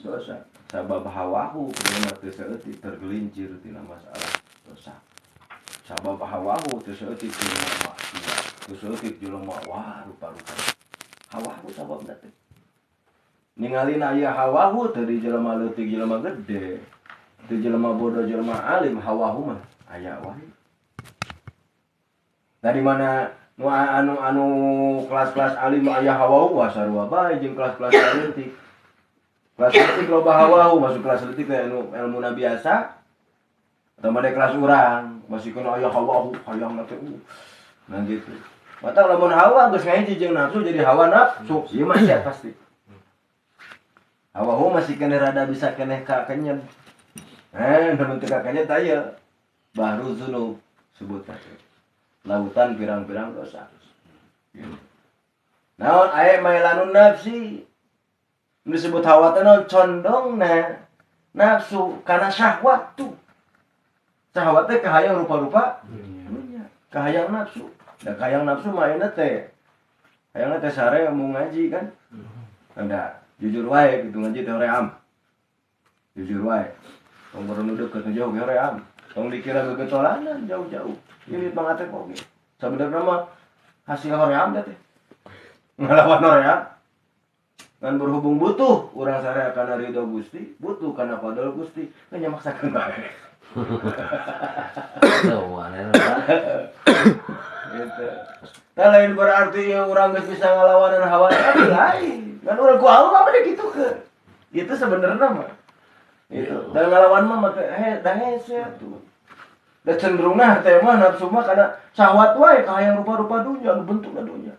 Dosa. Sabab hawahu jelema teu saeutik tergelincir tina masalah dosa. Sabab hawahu teu saeutik jelema maksiat, teu saeutik jelema wah rupa-rupa. Hawahu sababna teh. Ningalina aya hawahu teu di jelema leutik, jelema gede. Teu jelema bodoh, jelema alim, hawahu mah aya wae. Dari mana nu anu anu kelas-kelas alim aya hawahu, wah sarua bae jeung kelas-kelas leutik. Kelas leutik loba hawahu, masuk kelas leutik teh anu elmuna biasa. Atau mana kelas urang masih kena aya hawahu hayang teh. Nah gitu. Mata lamun hawa geus ngahiji jeung nafsu jadi hawa nafsu, ieu maksiat pasti. Hawahu masih keneh rada bisa keneh ka kenyem. Eh, lamun teu ka kenyem tah ieu. Bahru dzunub sebutna teh. Lautan pirang-pirang dosa. Gitu. Naon aya mailanun nafsi. Disebut hawa teh naon condongna nafsu karena syahwat tuh. Syahwat teh kahayang rupa-rupa dunya, kahayang nafsu. Da kahayang nafsu mah ayeuna teh hayangna teh sare mau ngaji kan. Ada jujur wae gitu ngaji teh hoream. Jujur wae. Tong baru nu deukeut, nu jauh ge hoream. Tong dikira gegetolanan jauh-jauh. Ini Bang Atep oge. Sebenarnya mah hasil hoream teh. Ngalawan hoream. Ngan berhubung butuh urang sare kana ridho Gusti, butuh kana fadl Gusti, kan maksakeun bae. Tuh, mana? Gitu. Nah, lain berarti ya urang geus bisa ngalawanan hawa nafsu, lain. Kan urang ku Allah mah gitu ke. Itu sebenarnya mah. Itu. Dan ngalawan mah mah he dah hese tuh. Da cenderungna teh mah nafsu mah karena syahwat wae, kahayang rupa-rupa dunya anu bentukna dunya.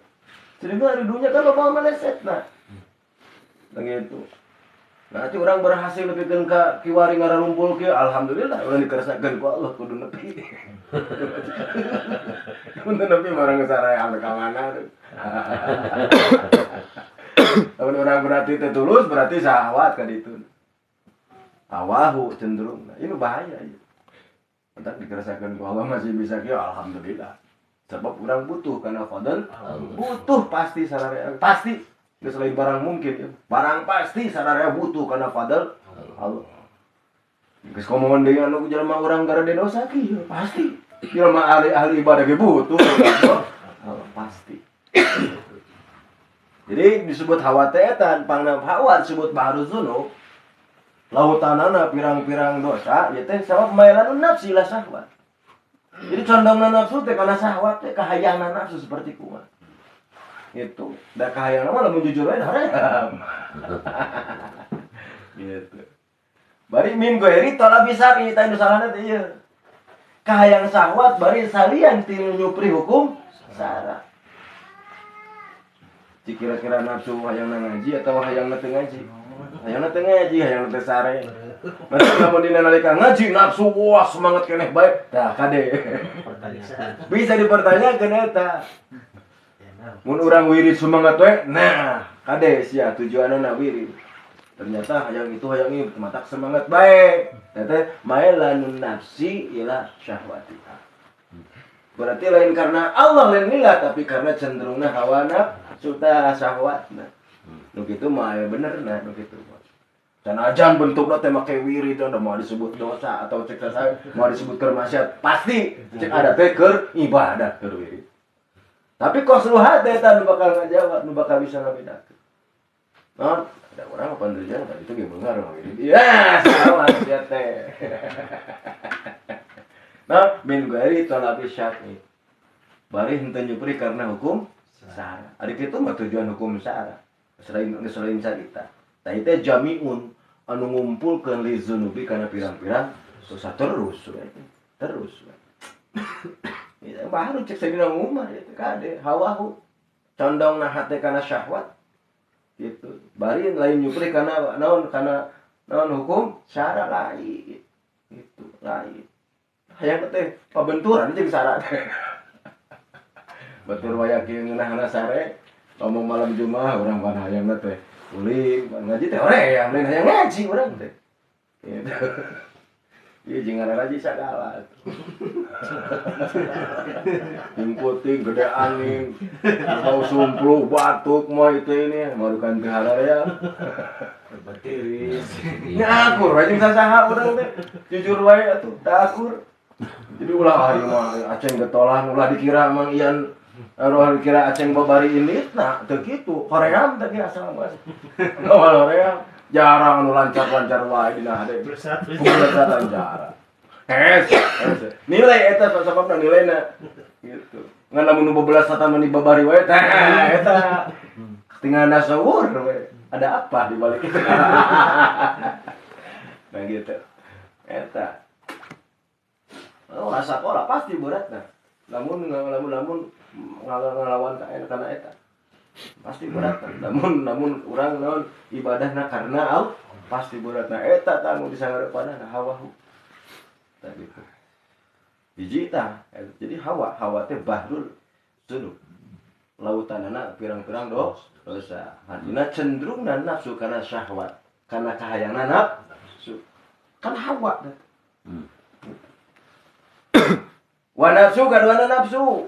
Sedangkan di dunya kan loba melesetna. Nah gitu. Nanti urang berhasil nepikeun ka kiwari ngararumpul kieu, alhamdulillah urang dikeresakeun ku Allah, kudu nepi. Kudu nepi barang geus ame ka mana. Lamun urang berarti teu tulus, berarti syahwat ka ditu. Hawahu cenderung. Nah, ini bahaya ya. Entar dikeresakeun ku Allah masih bisa kieu, alhamdulillah. Sebab urang butuh karena fadl, butuh pasti sararea pasti. Geus lain barang mungkin ya. Barang pasti sararea butuh karena fadl Allah. Geus komo deui anu jelema urang garede dosa kieu pasti. Jelema ahli-ahli ibadah ge butuh Allah pasti. Jadi disebut hawa teh eta pangna hawa disebut bahru dzunub. Lautanana pirang-pirang dosa ieu teh sabab mailanun nafsi la syahwat. Jadi condongna nafsu teh kana syahwat teh, kahayangna nafsu seperti kumaha. Gitu. Da kahayangna mah lamun jujur wae haram. Gitu. Bari min ghairi talabi syar'i tah nu salahna teh ieu. Kahayang syahwat bari salian ti nyupri hukum syara. Cik kira-kira nafsu hayangna ngaji atau hayangna teu ngaji? Hayangna teu ngaji, hayangna teu sare. Nanti lamun dina nalika ngaji nafsu wah semangat keneh bae. Tah kade. Bisa dipertanyakan eta. Mun urang wirid semangat we, nah kade sia tujuanna wirid. Ternyata hayang itu, hayang ini, matak semangat bae. Teh mailanun nafsi ila syahwatiha. Berarti lain karena Allah, lain lillah, tapi karena cenderungna hawa nafsu tah syahwatna. Nu kitu mah aya bener, nah nu kitu mah. Sanajan bentukna teh make wirid udah mau disebut dosa atau cek saya mau disebut keur maksiat, pasti cek ada teh keur ibadah, keur wirid. Tapi kos lu hate eta nu bakal ngajawab, nu bakal bisa ngabedakeun. Nah, ada orang apa tujuan tadi itu gimana wirid? Ya, sama sia teh. Nah, min ghairi talabi syar'i. Bari henteu nyupri karena hukum syara. Ari kitu mah tujuan hukum syara. Selain selain carita. Tah itu jami'un anu ngumpulkeun li dzunubi kana pirang-pirang dosa terus we. Terus we. Ya, baru cek Sayyidina Umar itu kade hawahu condong nah hate kana syahwat gitu. Bari lain nyupri kana naon, kana naon, hukum syara lain gitu, lain. Hayang teh pabenturan jeung syara teh. Batur waya kieu ngeunahna sare ngomong malam Jumat, urang pan hayangna teh ulin ngaji teh hoream, lain hayang ngaji urang teh. Gitu. Ieu jeung ngararaji sagala. Ting gede angin, bau sumpluh batuk mah itu ini marukan teu hararea. Batiris. Nya akur we jeung sasaha urang teh. Jujur wae atuh, teu akur. Jadi ulah ieu mah Aceng getolan, ulah dikira Mang Ian ulah dikira Aceng babari ini, nah teu kitu. Hoream teh asal mah. Awal hoream jarang anu lancar-lancar wae dina hade. Bersatu. Bersatu jarang. Hes, nilai eta sababna nilaina gitu. Ngan lamun nu bebelasatan mah babari wae tah eta. Tinggal nasawur we. Ada apa di balik itu? Nah gitu. Eta. Oh, rasa sekolah pasti berat nah. Lamun lamun lamun ngalawan ka kana eta. Pasti berat nah. Lamun lamun urang naon ibadahna karena Allah pasti berat nah eta tah nu disangareupanna hawa. Tah gitu. Hiji tah. Jadi hawa, hawa teh bahrul dzunub. Lautanana pirang-pirang dosa. Artinya cenderungna nafsu karena syahwat, karena kahayangna nafsu. Kan hawa dah. Wa nafsu kaduana nafsu.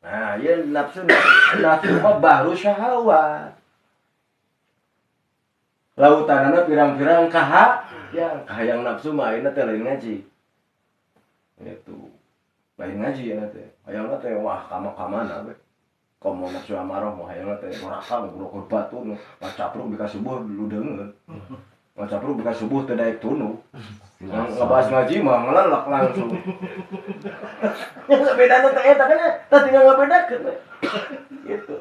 Nah, ieu nafsu nafsu mah bahru syahwat. Lautanana pirang-pirang kahayang, kahayang nafsu mah ayeuna teh lain ngaji. Gitu. Lain ngaji ya teh. Hayangna teh wah kama-kamana we. Komo nafsu amarah mah hayangna teh neraka ngobrol batu ngacapruk bika subuh ludeungeun. Ngacapruk bika subuh teu daek tunu. Ngebahas ngaji mah ngelelek langsung. Yang bedana teh eta kan tah tinggal ngabedakeun we. Gitu.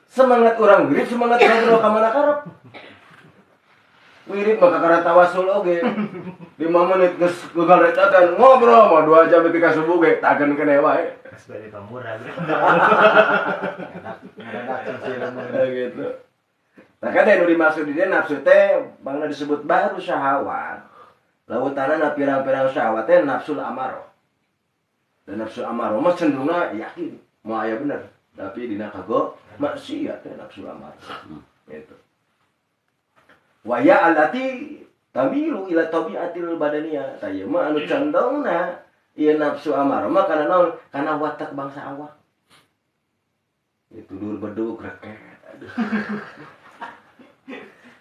Semangat urang wirid, semangat ngobrol ka mana karep. Wirid mah kakara tawasul oge. 5 menit geus gagaletakan ngobrol mah 2 jam ketika subuh ge tagen keneh wae. Sebagai pamurah. Gitu. Nah kan yang dimaksud di dia nafsu teh bangna disebut baru syahwat. Lautanana pirang-pirang syahwat teh nafsul amaroh. Dan nafsu amaroh mah cenderungna yakin mau aya bener. Tapi dina kago maksiat teh nafsu amaroh. Gitu. Wa ya allati tamilu ila tabiatil badaniyah. Tah ieu mah anu condongna ieu nafsu amaroh mah kana naon? Kana watak bangsa awak. Itu dur beduk reket. Aduh.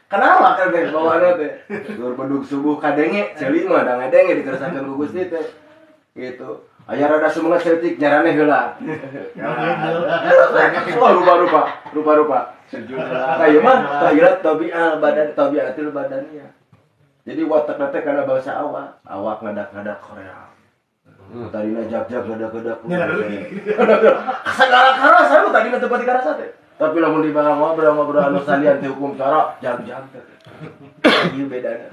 Kenapa kan teh bawaanna teh? Dur beduk subuh kadenge, ceuli mah da ngadenge dikeresakeun ku Gusti teh. Gitu. Aya rada semangat saeutik nyarane heula. Wah, rupa-rupa, rupa-rupa. Nah, ieu mah tahirat tabi'al badan tabiatil badaniyah. Jadi watak teh kana bangsa awak, awak ngadak-ngadak Korea. Tadina jag-jag ngadak-ngadak. Segala karasa nu tadina teu pati karasa teh. Tapi lamun dibawa ngobrol-ngobrol anu salian teh hukum syara jag-jag teh. Ieu bedana.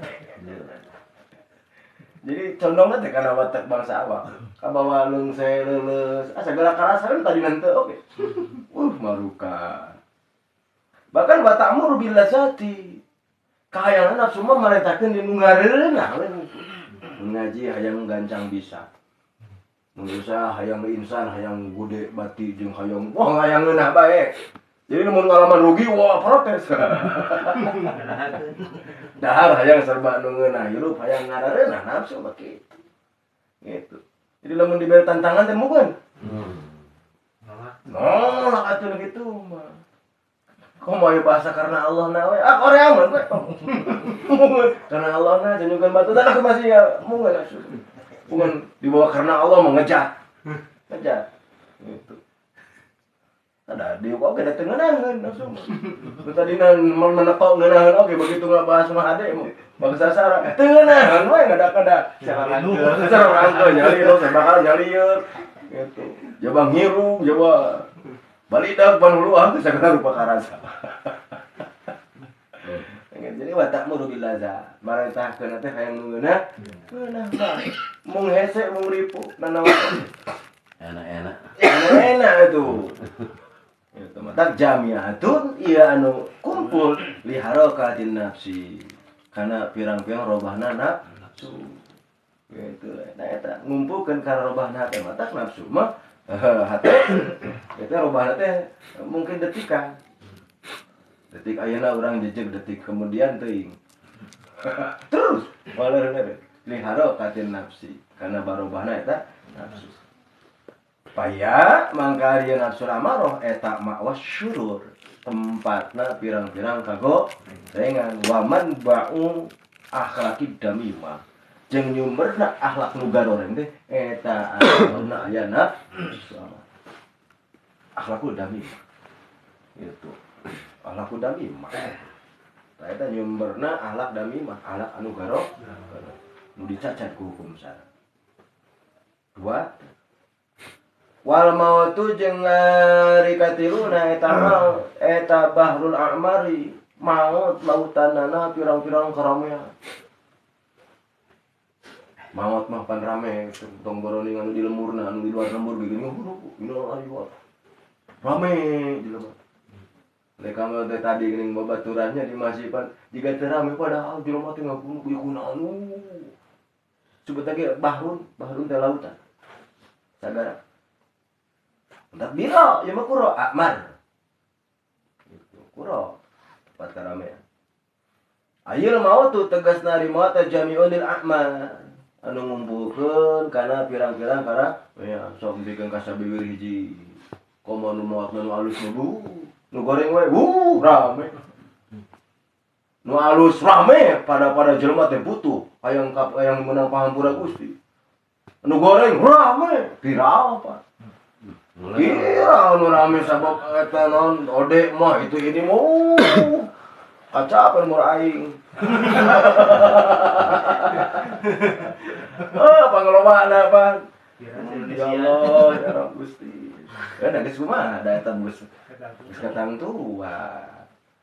Jadi condongna teh kana watak bangsa awak. Kabawa leungse leuleus, ah segala karasa kan tadina teu oge. Maruka. Bahkan wa ta'muru bil lazati. Kahayangan nafsu mah marentakeun di nu ngareunah we. Ngaji hayang gancang bisa. Mun usaha hayang insan, hayang gede bati jeung hayang wah hayang ngeunah bae. Jadi mun ngalaman rugi wah protes. Dahar hayang serba nu ngeunah hirup hayang ngarareunah nafsu mah kitu. Gitu. Jadi lamun diberi tantangan teh meukeun. Nolak atuh gitu mah. Kok mau bahasa karena Allah na we? Ah Korea mah we. Karena Allah na junjungan batu dan aku masih ya mungkin nafsu. Bukan dibawa karena Allah mau ngejar. Ngejar. Gitu. Ada di oke da teu ngeunaheun nafsu mah. Nu tadina menekok ngeunaheun oge begitu ngabahas mah ade mah bangsa sara teu ngeunaheun we ngadak-ngadak. Cara rangke nyali lo bakal nyalieun gitu. Jaba ngiru, jaba balidak panuluan teh sagala rupa karasa. Jadi wa ta'muru bil lazat. Marentahkeun teh hayang nu ngeunah, ngeunah bae. Mung hese mung ripu nanaon. Enak-enak. Enak-enak itu. Itu mah tak jamiatun ieu anu kumpul li harakatin nafsi. Kana pirang-pirang robahna nafsu. Gitu. Nah eta ngumpulkeun kana robahna teh matak nafsu mah hate eta robahna teh mungkin detikan. Detik ayeuna urang jejeg detik kemudian teuing. Terus waler li harakatin nafsi karena barobahna eta nafsu. Paya mangka ari nafsu amaroh eta ma'was syurur tempatna pirang-pirang kago rengan waman ba'u akhlaki damimah jeung nyumberna akhlak nu garoreng teh eta anu aya nafsu amarah. Akhlakul damimah gitu. Akhlakul damimah. Tah eta nyumberna akhlak damimah, akhlak anu garoreng nu dicacat ku hukum syara. Dua wal mautu jeung ari katiluna eta mau eta bahrul a'mari maut lautanana pirang-pirang karamean. Maut mah pan rame tong boroning anu di lemurna anu di luar lembur ge geuning hulu ayo rame di lemur. Lek kamu teh tadi geuning babaturannya di masjid pan jiga teu rame padahal jelema teh ngagunung ieu kunaon. Sebut lagi bahrun, bahrun teh lautan. Sagara. Entak biro, ieu mah kuro akmar. Gitu, kuro tempat karamean. Ayil maut tegasna ari maut jami'un lil a'mal. Anu ngumpulkeun kana pirang-pirang kana ya sok bikeun ka sabiwir hiji. Komo nu maot nu alus nu nu goreng we, rame. Nu alus rame pada jelema teh butuh hayang hayang menang pahampura Gusti. Nu goreng rame, viral Pak. Viral nu rame sabab eta naon ode mah itu ini mau. Kaca apa umur aing. Oh, pangelobana Pak. Ya Allah, ya Rabb Gusti. Ya geus kumaha da eta geus katang tua.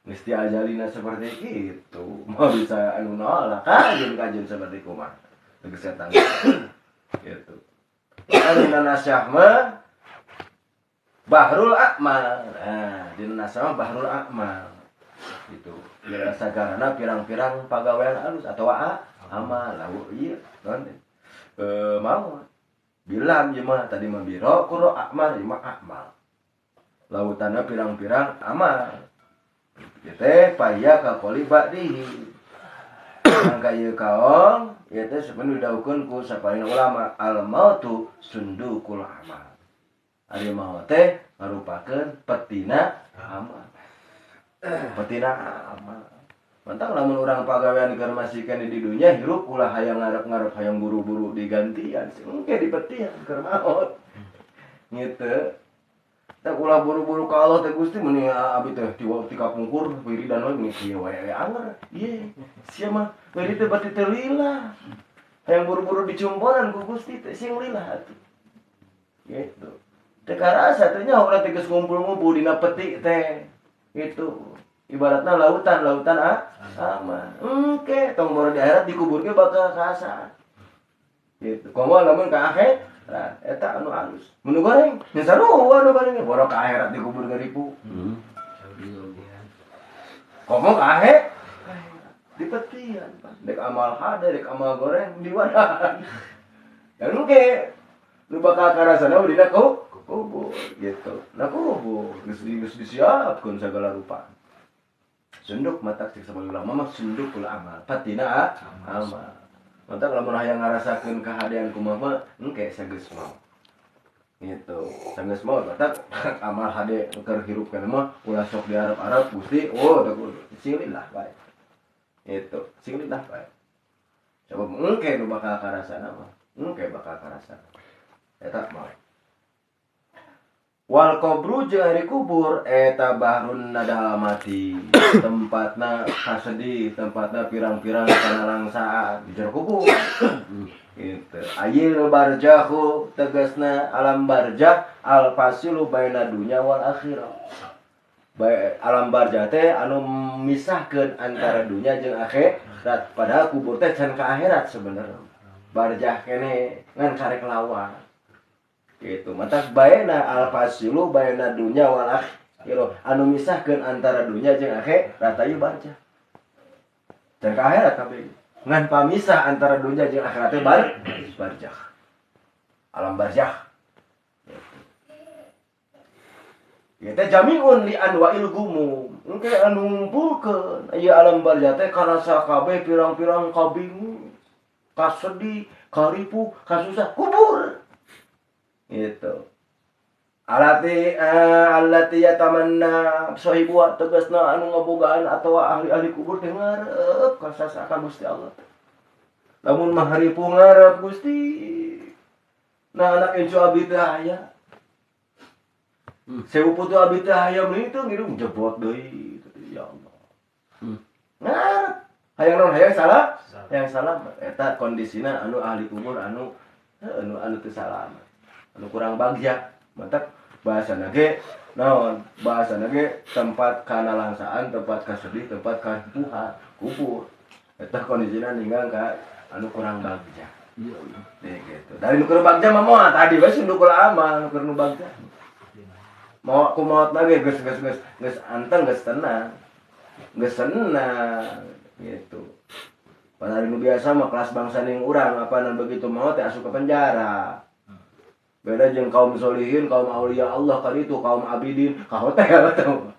Geus diajalina seperti itu. Mau bisa anu nolak kajen seperti kumaha. Geus katang. Gitu. Anu nasyah mah Bahrul A'mal. Nah, dina nasyah mah Bahrul A'mal. Gitu. Kira sagarana pirang-pirang pagawean alus atawa amal lahu ieu naon teh. Mau bilam ieu mah tadi mah biro kuro amal ieu mah amal. Lautanna pirang-pirang amal. Ieu teh paya ka qoli ba'dihi. Mangka ieu kaol ieu teh sebenarnya didaukeun ku saparin ulama al mautu sundukul amal. Ari maut teh ngarupakeun petina amal. Petina amal. Mantap lamun urang pagawean keur masih keneh di dunya hirup ulah hayang ngarep-ngarep hayang buru-buru digantian engke dipetian keur maot. Gitu. Teh ulah buru-buru ka Allah teh Gusti meuni abi teh ti kapungkur wiridan we meuni kieu wae anger. Ieu sia mah wirid teh bati teu lila. Hayang buru-buru dicumponan ku Gusti teh sing lila atuh. Gitu. Teh karasa teh nya urang teh geus ngumpul-ngumpul dina peti teh. Gitu. Ibaratna lautan aman. Engke tong boro di akhirat dikuburke bakal kaasaan. Gitu. Komo lamun ka akhirat eta anu alus. Mun goreng nya sarua anu goreng boro ka akhirat dikubur garipu. Komo ka akhirat dipetian, Pak. Dek amal hade, dek amal goreng diwadahan. Dan engke nu bakal karasana dina kubur gitu. Nah kubur geus disiapkeun sagala rupa. Sunduk mata cek sama ulama mah sundukul amal. Patina amal. Mantap lamun hayang ngarasakeun kahadean kumaha mah engke sageus mau. Gitu. Sageus mau mata amal hade keur hirup kana mah ulah sok diarep-arep Gusti, oh teh sing lillah bae. Gitu. Sing lillah bae. Coba engke nu bakal karasana mah. Engke bakal karasana. Eta mah. Wal qabru jeung ari kubur eta bahrun nadamati tempatna kasedih tempatna pirang-pirang kana langsaan di jero kubur gitu. Ayil barjahu tegasna alam barjah al fasilu baina dunya wal akhirah. Bae alam barjah teh anu misahkeun antara dunya jeung akhirat padahal kubur teh can ka akhirat sebenarnya. Barjah keneh ngan karek lawan. Gitu. Matak baena al-fasilu baena dunya wal akhirah. Anu misahkeun antara dunya jeung akhirat ieu barjah. Dan ka akhirat kabeh. Ngan pamisah antara dunya jeung akhirat teh barjah. Alam barjah. Gitu. Ieu teh jami'un li anwa'il gumum. Engke anu ngumpulkeun ieu alam barzah teh karasa kabeh pirang-pirang kabingung, kasedih, karipuh, kasusah, kubur. Gitu. Alati allati yatamanna sahibuha tegasna anu ngabogaan atawa ahli-ahli kubur teh ngarep kasasa ka Gusti Allah. Lamun mah ripuh ngarep Gusti. Nah anak incu abdi teh aya. Sewu putu abdi teh aya meuni teu ngirum jebot deui. Ya Allah. Ngarep. Hayang naon hayang salah? Hayang salamat. Eta kondisina anu ahli kubur anu anu anu teu salamat. Anu kurang bagja. Matak bahasana ge naon? Bahasana ge tempat kanalangsaan, tempat kasedih, tempat karipuhan, kubur. Eta kondisina ninggal ka anu kurang bagja. Ya Allah. Nih gitu. Dari nu keur bagja mah moal tadi we nu keur amal, nu keur nu bagja. Mau aku maot lagi geus geus geus geus anteng geus tenang. Geus senang gitu. Padahal nu biasa mah kelas bangsa ning urang apa begitu maot teh asup ke penjara. Beda jeung kaum solihin, kaum aulia Allah kali itu, kaum abidin, ka hotel atau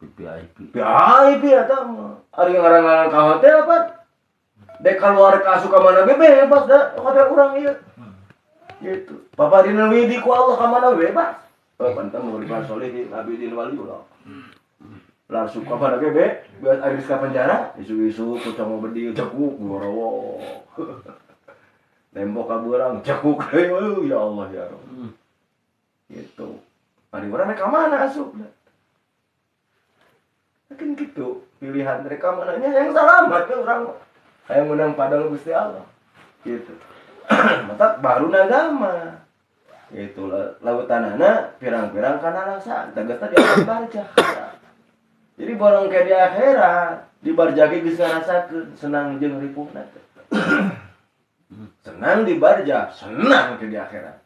VIP. VIP eta mah. Ari ngaran-ngaran ka hotel apa? Dek keluar ka asup ka mana ge bebas da hotel urang ieu. Gitu. Paparina widi ku Allah ka mana bebas. Oh, pantan mau di solihin, abidin waliullah. Langsung ka mana ge be, bebas ari ka penjara, isu-isu ku congol bedil cekuk gorowo. Tembok ka beurang cekuk deui ya Allah ya Rabb. Gitu. Ari urang rek ka mana asupna? Kan gitu pilihan mereka mananya yang selamat ke urang hayang menang padahal Gusti Allah. Gitu. Mata baru agama. Itu lautanana pirang-pirang kana rasa tegasna di alam barzah. Jadi bolong ke di akhirat di barzah ge geus ngarasakeun senang jeung ripuhna teh. Senang di barzah, senang ke di akhirat.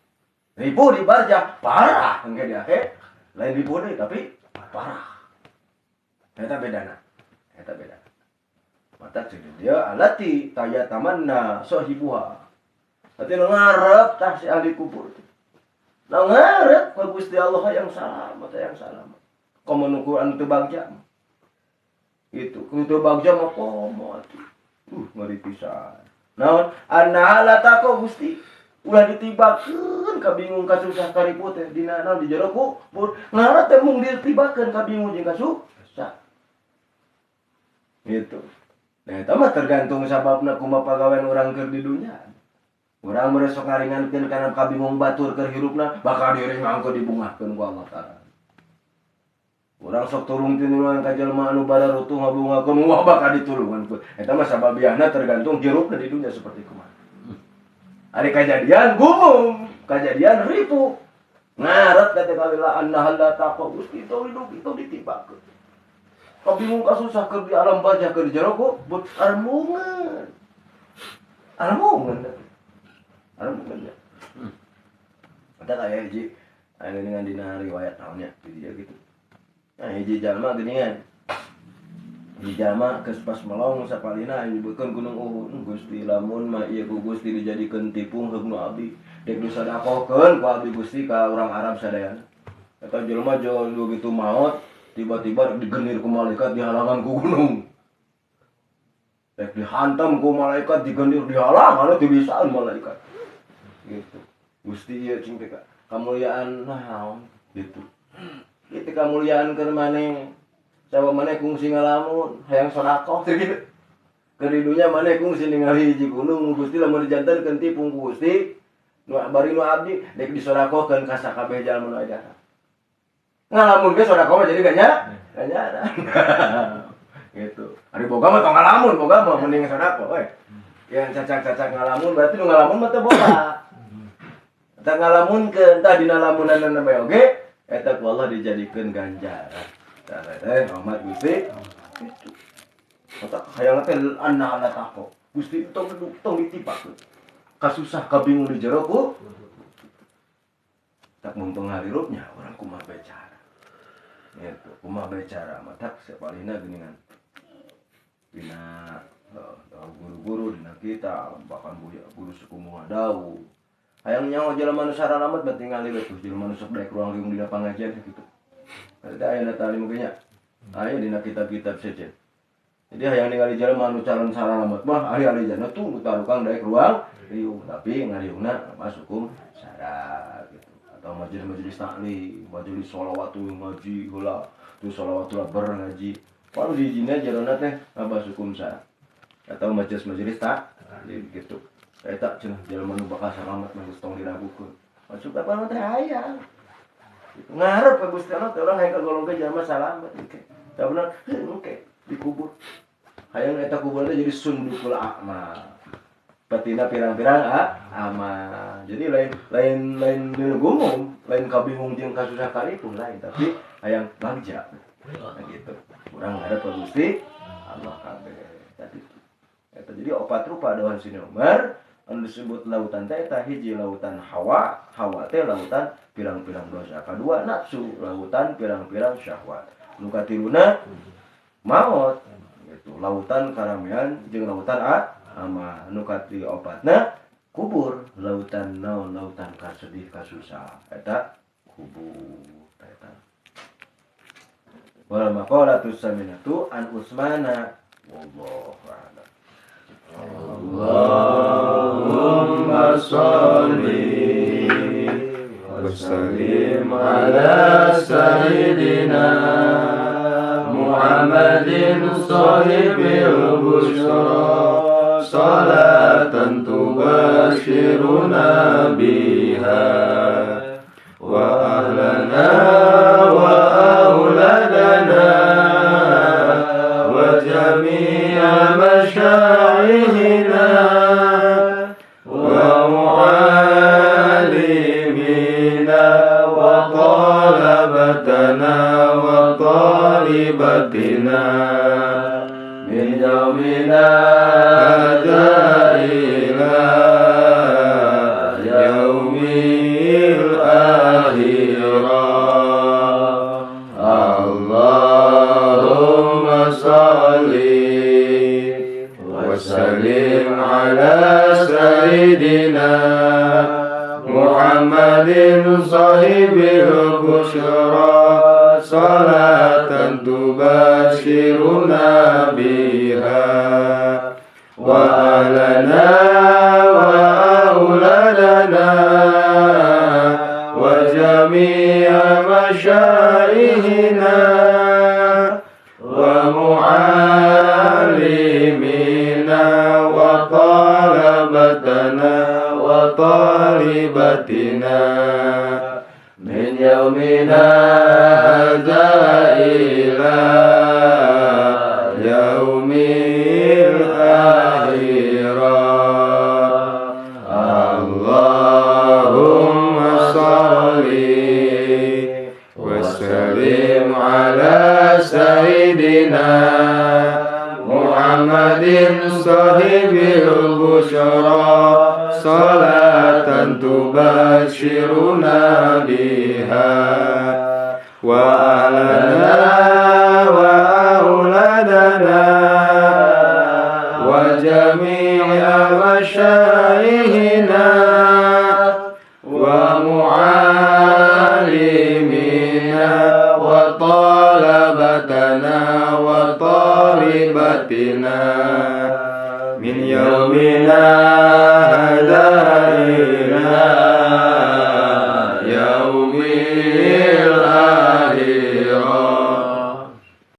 Ripuh di barzah, parah ke di akhirat. Lain ripuh deui tapi parah. Eta bedana. Eta bedana. Mata cek dia alati taya tamanna sahibuha. Ati nu ngarep tah si ahli kubur teh. Nu ngarep ka Gusti Allah yang salamat, yang salamat. Komo nu anu teu bagja. Gitu. Ku teu bagja mah komo atuh. Ngeri pisan. Naon? Anna la tako Gusti. Ulah ditibakeun kabingung kasusah karipuh teh dina naon di jero kubur. Ngarep teh mung ditibakeun kabingung jeung kasusah. Gitu. Nah, eta mah tergantung sababna kumaha pagawean urang keur di dunya. Urang mere sok ngaringankeun kana kabingung batur keur hirupna, bakal diringankeun dibungahkeun ku Allah Taala. Urang sok tulung tinulungan ka jelema anu bararutuh ngabungahkeun, wah bakal ditulungan ku. Eta mah sababiahna tergantung hirupna di dunya seperti kumaha. Ari kajadian gumum, kajadian ripuh. Ngarep teh kalila anna la taqa Gusti tong hidup itu ditibakeun. Kabingung kasusah keur di alam barzah keur di jero kubur, armungan. Armungan. Armungan ya. Ada kayak hiji aya dengan dina riwayat naonnya di dia gitu. Nah, hiji jalma geuningan. Hiji jalma geus pas melong sapalina nyebutkeun Gunung Uhud. Gusti lamun mah ieu ku Gusti dijadikeun tipung heug nu abdi. Dek disadaqohkeun ku abdi Gusti ka urang Arab sadayana. Eta jelema jauh begitu maot tiba-tiba digenir ku malaikat dihalangan ku gunung. Rek dihantam ku malaikat digenir dihalangan teu bisaan malaikat. Gitu. Gusti ieu cing teh kamuliaan naon gitu. Itu kamuliaan keur maneh. Sawa maneh kungsi ngalamun hayang sedekah teh gitu. Keur di dunya maneh kungsi ningali hiji gunung Gusti lamun dijantenkeun tipung ku Gusti nu bari nu abdi dek disodakohkeun ka sakabeh jalma nu aya. Ngalamun ge sedekah mah jadi ganjaran. Gitu. Ari boga mah tong ngalamun, boga mah mending sedekah we. Yang cacak-cacak ngalamun berarti nu ngalamun mah teu boga. Eta ngalamunkeun tah dina lamunanna bae oge eta ku Allah dijadikeun ganjaran. Tah teh rahmat Gusti. Gitu. Mata hayang teh anna ala tako. Gusti tong tong ditipakeun. Kasusah kabingung di jero ku. Tak mumpung harirupnya urang kumaha bae cara. Gitu, kumaha bae cara matak sapalihna geuningan. Dina guru-guru dina kita bahkan buya guru suku Muadau. Hayang nyaho jelema nu saralamet mah tingali we tuh jelema nu sok daek ruang liung dina pangajian gitu. Ada aya tali mungkin nya. Aya dina kitab-kitab sejen. Jadi hayang ningali jelema anu calon salamet mah ahli-ahli jannah tuh nu tarukang daek ruang riung, tapi ngariungna mas hukum syarat gitu. Atau majelis-majelis taklim, majelis sholawat tuh ngaji heula, tuh sholawat lah ber ngaji. Baru diizinnya jerona teh ngabahas hukum syarat. Atau majelis-majelis tak gitu. Eta cenah jelema nu bakal salamet mah geus tong diragukeun. Masuk apa teh hayang. Gitu. Ngarep ka Gusti Allah teh urang hayang kagolongkeun jelema salamet engke. Da bener heuh engke dikubur. Hayang eta kubur teh jadi sundukul amal. Petina pirang-pirang amal. Jadi lain lain lain gumum, lain kabingung jeung kasusah kalipung lain, tapi hayang bagja. Nah, gitu. Urang ngarep ka Gusti Allah kabeh. Tadi itu. Eta jadi opat rupa dawan Sini Umar anu disebut lautan teh eta hiji lautan hawa, hawa teh lautan pirang-pirang dosa. Kadua nafsu, lautan pirang-pirang syahwat. Nu katiluna maot gitu, lautan karamean jeung lautan amal. Nu katilu opatna kubur, lautan naon, lautan kasedih kasusah. Eta kubur eta. Wal maqalatu saminatu an Utsmana wallahu a'lam. Allahumma sholli wa sallim ala sayyidina Muhammadin sahibil busyra salatan tubashiruna biha wa ahlana wa auladana wa jami'a masyayikhina wa mu'allimina wa talabatana wa talibatina min yaumina hadza ila yaumil akhirah. Allahumma salli wa sallim ala sayyidina Muhammadin sahibil busyra salatan tubashiruna biha wa ahlana wa auladana wa jami'a masyayikhina wa mu'allimina wa talabatana wa talibatina min yaumina hadza ila yaumil akhirah. Allahumma sholli wa sallim ala sayyidina Muhammadin sahibil busyra salatan tubashiruna biha wa ahlana wa auladana wa jami'a masyayikhina wa mu'allimina wa talabatana wa talibatina min yaumina hadza